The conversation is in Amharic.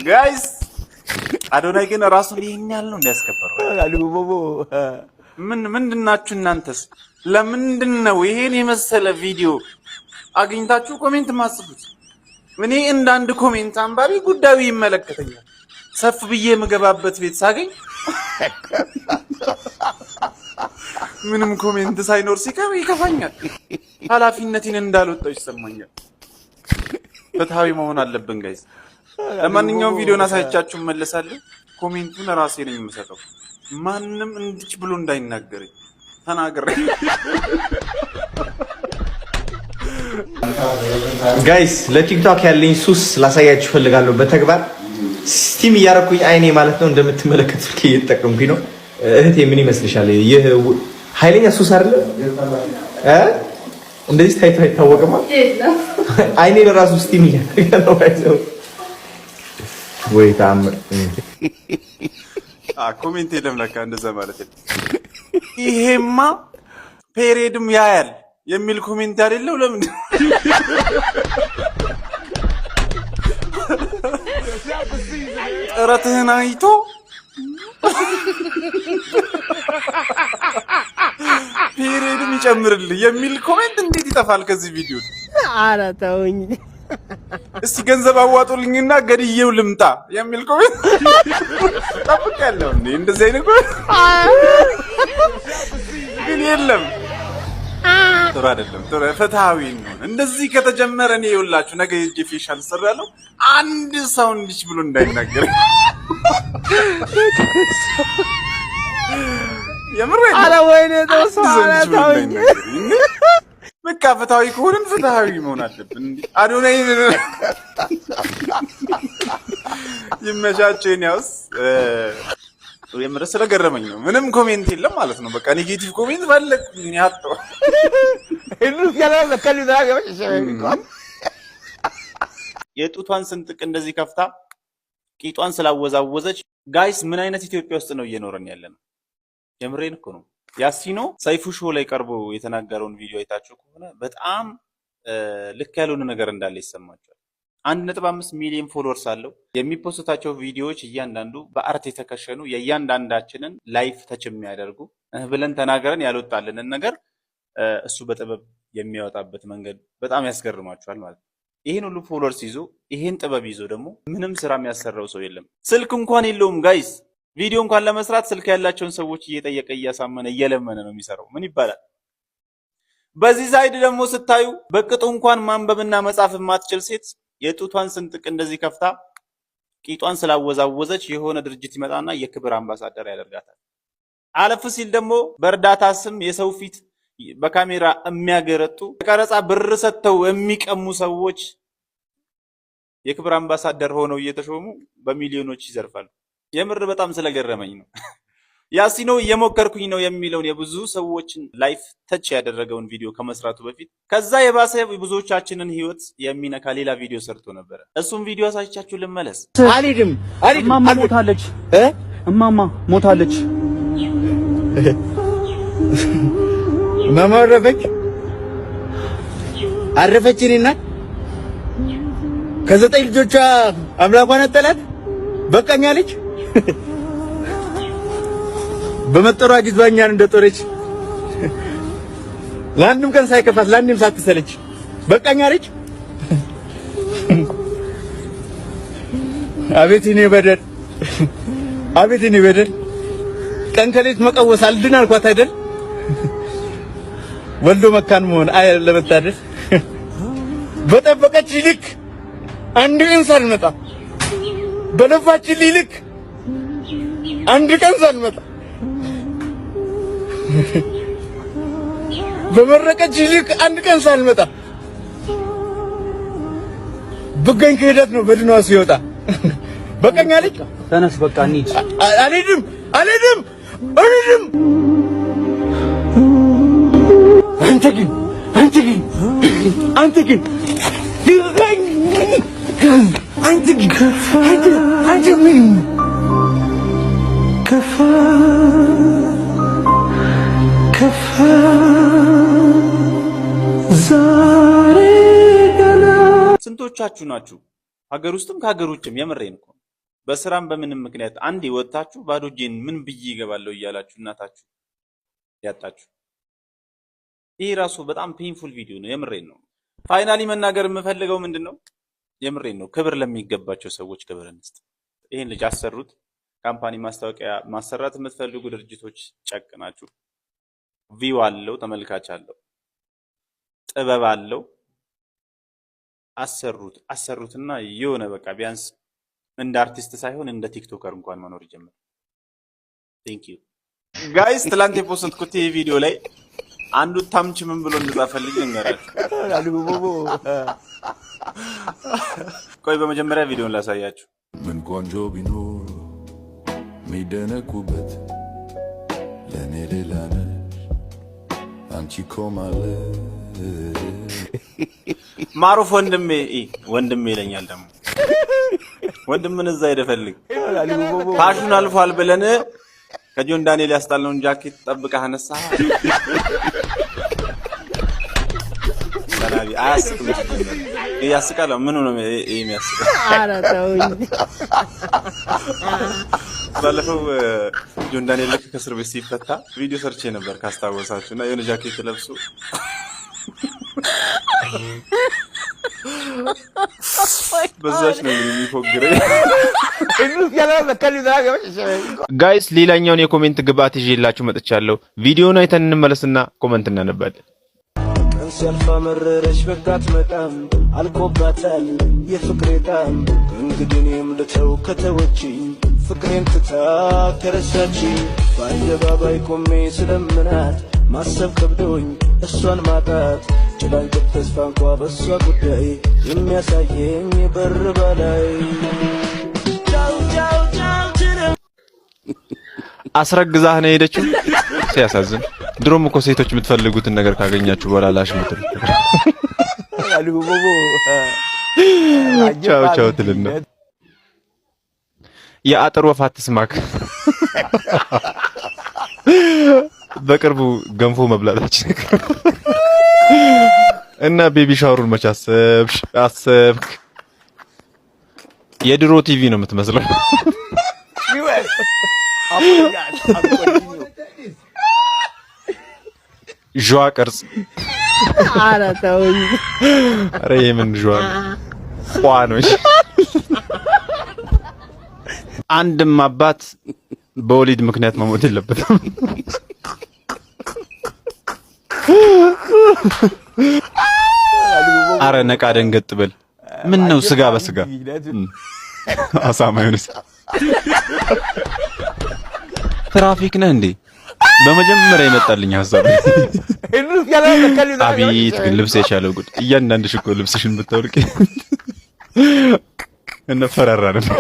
Guys፣ አዶናይ ግን ራሱን ይሄን ያህል ነው እንዲያስከበረው። ምን ምንድናችሁ እናንተስ? ለምንድን ነው ይሄን የመሰለ ቪዲዮ አግኝታችሁ comment ማትጽፉት? እኔ እንደ አንድ comment አንባቢ ጉዳዩ ይመለከተኛል። ሰፍ ብዬ የምገባበት ቤት ሳገኝ ምንም comment ሳይኖር ሲቀር ይከፋኛል። ኃላፊነቴን እንዳልወጣው ይሰማኛል። ፍትሃዊ መሆን አለብን guys። ለማንኛውም ቪዲዮን አሳይቻችሁ እመለሳለሁ። Comment ኡን ራሴ ነኝ የምሰጠው። ማንም እንድች ብሎ እንዳይናገረኝ ተናግሬ። Guys፣ ለቲክቶክ ያለኝ ሱስ ላሳያችሁ እፈልጋለሁ። በተግባር steam እያረኩኝ አይኔ ማለት ነው። እንደምትመለከቱት ስልክ እየተጠቀምኩኝ ነው። እህቴ ምን ይመስልሻል? ይህ ኃይለኛ ሱስ አይደለ? እንደዚህ ታይቶ አይታወቅማ። አይኔ ለራሱ steam እያደረገ ነው። ወይ ተአምር! Comment የለም ለካ እንደዛ ማለት ነው። ይሄማ period ም ያያል የሚል comment አይደለው? ለምን ጥረትህን አይቶ period ም ይጨምርልህ የሚል comment እንዴት ይጠፋል ከዚህ ቪዲዮ? ኧረ ተውኝ። እስቲ ገንዘብ አዋጡልኝና ገድዬው ልምጣ የሚል comment ጠብቄያለሁ። እንዴ፣ እንደዚህ አይነት comment ግን የለም። ጥሩ አይደለም። ጥሩ ፍትሃዊ ነው። እንደዚህ ከተጀመረ እኔ ይኸውላችሁ ነገ ሄጄ facial እሰራለሁ። አንድ ሰው እንዲች ብሎ እንዳይናገር የምር። ኧረ ወይኔ ተው ሰው፣ ኧረ ተውኝ። በቃ ፍትሃዊ ከሆንን ፍትሃዊ መሆን አለብን። አዶናይ ይመቻቸው። ያውስ የምር ስለገረመኝ ነው። ምንም comment የለም ማለት ነው። በቃ negative comment ፈለግኩኝ አጣሁ። የጡቷን ስንጥቅ እንደዚህ ከፍታ ቂጧን ስላወዛወዘች guys፣ ምን አይነት ኢትዮጵያ ውስጥ ነው እየኖረን ያለ ነው? የምሬን እኮ ነው። ያሲኖ ሰይፉ show ላይ ቀርቦ የተናገረውን ቪዲዮ አይታችሁ ከሆነ በጣም ልክ ያልሆነ ነገር እንዳለ ይሰማቸዋል። 1.5 ሚሊዮን followers አለው። የሚ post ታቸው ቪዲዮዎች እያንዳንዱ በ art የተከሸኑ የእያንዳንዳችንን life touch የሚያደርጉ ብለን ተናገረን ያልወጣልንን ነገር እሱ በጥበብ የሚያወጣበት መንገድ በጣም ያስገርማቸዋል ማለት ነው። ይህን ሁሉ followers ይዞ፣ ይህን ጥበብ ይዞ ደግሞ ምንም ስራ የሚያሰራው ሰው የለም። ስልክ እንኳን የለውም guys። ቪዲዮ እንኳን ለመስራት ስልክ ያላቸውን ሰዎች እየጠየቀ፣ እያሳመነ፣ እየለመነ ነው የሚሰራው። ምን ይባላል? በዚህ side ደግሞ ስታዩ በቅጡ እንኳን ማንበብና መጻፍ የማትችል ሴት የጡቷን ስንጥቅ እንደዚህ ከፍታ ቂጧን ስላወዛወዘች የሆነ ድርጅት ይመጣና የክብር አምባሳደር ያደርጋታል። አለፍ ሲል ደግሞ በእርዳታ ስም የሰው ፊት በካሜራ የሚያገረጡ፣ ቀረጻ ብር ሰጥተው የሚቀሙ ሰዎች የክብር አምባሳደር ሆነው እየተሾሙ በሚሊዮኖች ይዘርፋሉ። የምር በጣም ስለገረመኝ ነው። ያሲኖ እየሞከርኩኝ ነው የሚለውን የብዙ ሰዎችን life touch ያደረገውን ቪዲዮ ከመስራቱ በፊት ከዛ የባሰ ብዙዎቻችንን ህይወት የሚነካ ሌላ ቪዲዮ ሰርቶ ነበረ። እሱም ቪዲዮ አሳይቻችሁ ልመለስ። አልሄድም፣ አልሄድም። እማማ ሞታለች። እማማ ሞታለች። እማማ አረፈች፣ አረፈች። እኔ እናት ከዘጠኝ ልጆቿ አምላኳን አጠላት። በቃኝ አለች። በመጠሯ ጊዜዋ እኛን እንደጦረች ለአንድም ቀን ሳይከፋት ለአንድም ሳትሰለች በቃኝ አለች። አቤት እኔ በደል፣ አቤት እኔ በደል። ቀን ከሌት መቀወስ አልድን አልኳት አይደል? ወልዶ መካን መሆን አይ ለመታደል። በጠበቀች ልክ አንድ ቀን ሳልመጣ፣ በለፋችልኝ ልክ አንድ ቀን ሳልመጣ፣ በመረቀች ልክ አንድ ቀን ሳልመጣ ብገኝ ክህደት ነው በድኗ ሲወጣ። በቀኝ አለች። ተነስ፣ በቃ እንሂድ። አልሄድም፣ አልሄድም፣ አልሄድም። አንተ ግን አንተ ግን አንተ ግን አንተ ግን አንተ አንተ ምን ከፋ ከፋ ዛሬ ገና ስንቶቻችሁ ስንቶቻችሁ ናችሁ ሀገር ውስጥም ከሀገር ውጭም፣ የምሬን እኮ ነው፣ በስራም በምንም ምክንያት አንዴ ወጥታችሁ ባዶ እጄን ምን ብዬ እገባለሁ እያላችሁ እናታችሁ ያጣችሁ? ይሄ ራሱ በጣም painful ቪዲዮ ነው። የምሬን ነው። Finally መናገር የምፈልገው ምንድን ነው? የምሬን ነው። ክብር ለሚገባቸው ሰዎች ክብር እንስጥ። ይህን ልጅ አሰሩት። Company ማስታወቂያ ማሰራት የምትፈልጉ ድርጅቶች ጨቅ ናችሁ። View አለው፣ ተመልካች አለው፣ ጥበብ አለው። አሰሩት፣ አሰሩትና የሆነ በቃ ቢያንስ እንደ አርቲስት ሳይሆን እንደ TikToker እንኳን መኖር ይጀምር። Thank you guys። ትላንት የ post ኩት ይህ ቪዲዮ ላይ አንዱ ታምች ምን ብሎ እንደጻፈልኝ ልንገራችሁ። ቆይ በመጀመሪያ ቪዲዮን ላሳያችሁ። ምን ቆንጆ ቢኖር ሚደነቁበት፣ ለእኔ ሌላ ነሽ አንቺ እኮ ማለት። ማሩፍ ወንድሜ ወንድሜ ይለኛል ደግሞ። ወንድምን እዛ ሄደህ ፋሽኑ አልፏል ብለን ከጆን ዳንኤል ያስጣልነውን ጃኬት ጠብቀህ አነሳ። ሰላቢ አያስቅም። ያስቃል። ምኑ ነው የሚያስቀው? ኧረ ተውኝ። ባለፈው ጆን ዳንኤል ልክ ከእስር ቤት ሲፈታ ቪዲዮ ሰርቼ ነበር ካስታወሳችሁ፣ እና የሆነ ጃኬት ለብሶ በዛች ነው የሚፎግረኝ። Guys፣ ሌላኛውን የ comment ግብአት ይዤላችሁ መጥቻለሁ። ቪዲዮውን አይተን እንመለስና comment እናነባለን። ቀን ሲያልፍ አመረረች፣ በቃ አትመጣም፣ አልቆባታል የፍቅሬ ጣም። እንግዲህ እኔም ልተው ከተወችኝ፣ ፍቅሬን ትታ ከረሳችኝ። በአደባባይ ቆሜ ስለምናት ማሰብ ከብዶኝ እሷን ማጣት፣ ጭላንጭል ተስፋ እንኳ በእሷ ጉዳይ የሚያሳየኝ በር በላይ። ቻው ቻው ቻው ትለው። አስረግዛህ ነው የሄደችው። ሲያሳዝን። ድሮም እኮ ሴቶች የምትፈልጉትን ነገር ካገኛችሁ በኋላ ላሽ ምትል ቻው ቻው ትልና የአጥር ወፍ አትስማክ። በቅርቡ ገንፎ መብላታችን እና baby shower ኡን መች አሰብሽ አሰብክ? የድሮ ቲቪ ነው የምትመስለው። ዣ ቅርጽ። ኧረ ተውኝ። ኧረ የምን ዣ ነው? ቋ ነው። አንድም አባት በወሊድ ምክንያት መሞት የለበትም። አረ ነቃ ደንገጥ በል። ምን ነው ስጋ በስጋ አሳማ ይሁንስ? ትራፊክ ነህ እንዴ? በመጀመሪያ የመጣልኝ ሀሳብ። አቤት ግን ልብስ የቻለው ጉድ! እያንዳንድሽ እኮ ልብስሽን ብታወልቂ እንፈራራ ነበር።